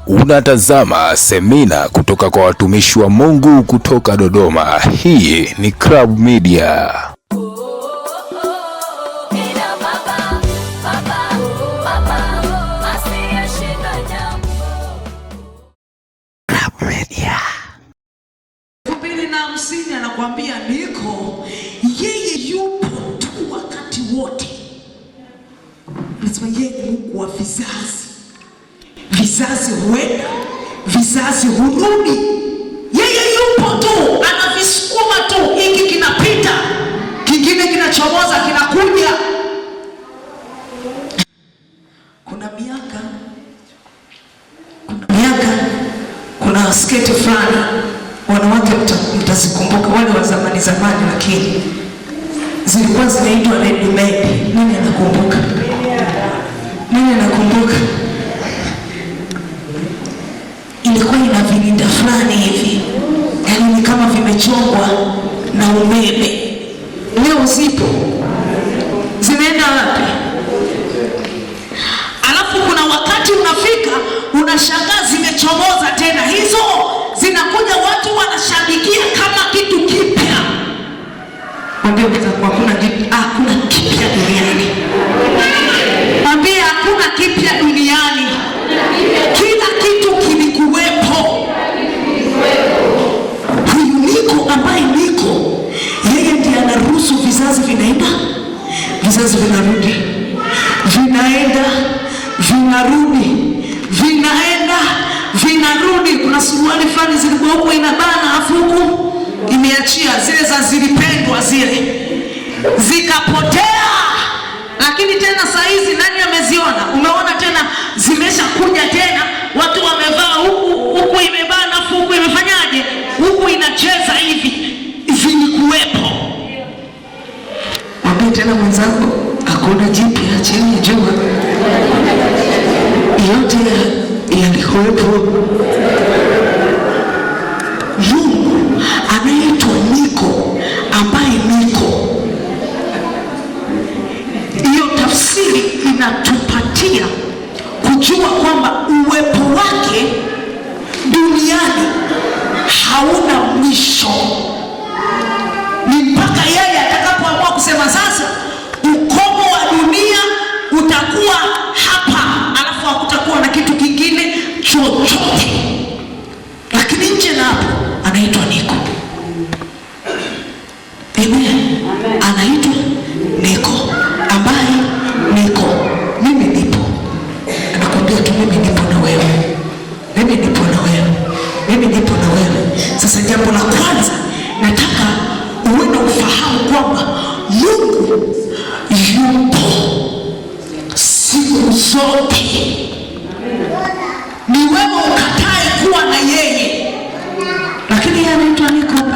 Unatazama semina kutoka kwa watumishi wa Mungu kutoka Dodoma. Hii ni Club Media. Ina baba, baba, baba, asiyeshinda jambo. 2050 anakuambia niko, yeye yupo tu wakati wote. Anasema yeye ni Mungu wa vizazi, vizazi huenda, vizazi hurudi, yeye yupo tu, anavisukuma tu, hiki kinapita, kingine kinachomoza, kinakuja. Kuna miaka, kuna miaka, kuna sketi fulani wanawake mtazikumbuka, wale wa zamani zamani, lakini zilikuwa zinaitwa ready made. Nani anakumbuka? Nani anakumbuka? Ilikuwa ina vilinda fulani hivi, yaani ni kama vimechongwa na umeme. Leo zipo, zimeenda wapi? Alafu kuna wakati unafika unashangaa zimechomoza tena, hizo zinakuja, watu wanashabikia kama kitu kipya. Mwambie mwenzako hakuna kipya duniani. Mwambie hakuna kipya duniani, kila kitu kilikuwepo. Huyu niko ambaye niko, yeye ndiye anaruhusu vizazi vinaenda, vizazi vinarudi, vinaenda, vinarudi, vinaenda, vinarudi. Kuna suruali fulani zilikuwa huku inabana, afu huku imeachia, zile za zilipendwa zile zikapotea, lakini tena saa hizi nani ameziona? Umeona tena zimeshakuja tena, watu wamevaa huku huku imebana, afu huku imefanyaje, huku inacheza hivi, zilikuwepo. Mwambie tena mwenzako, hakuna jipya chini ya jua, yote yalikuwepo. Mungu anaitwa niko ambaye niko. Hiyo tafsiri inatupatia kujua kwamba uwepo wake duniani hauna mwisho, ni mpaka yeye atakapoamua kusema sasa ukomo wa dunia utakuwa hapa, alafu hakutakuwa na kitu kingine chochote. Lakini nje na hapo anaitwa niko. Amen. Anaitwa niko ambaye niko, mimi nipo. Anakuambia tu mimi nipo na wewe, mimi nipo na wewe, mimi nipo na wewe. Sasa jambo la kwanza nataka uwe na ufahamu kwamba Mungu yupo siku zote. Ni wewe ukatae kuwa na yeye, lakini yeye anaitwa niko.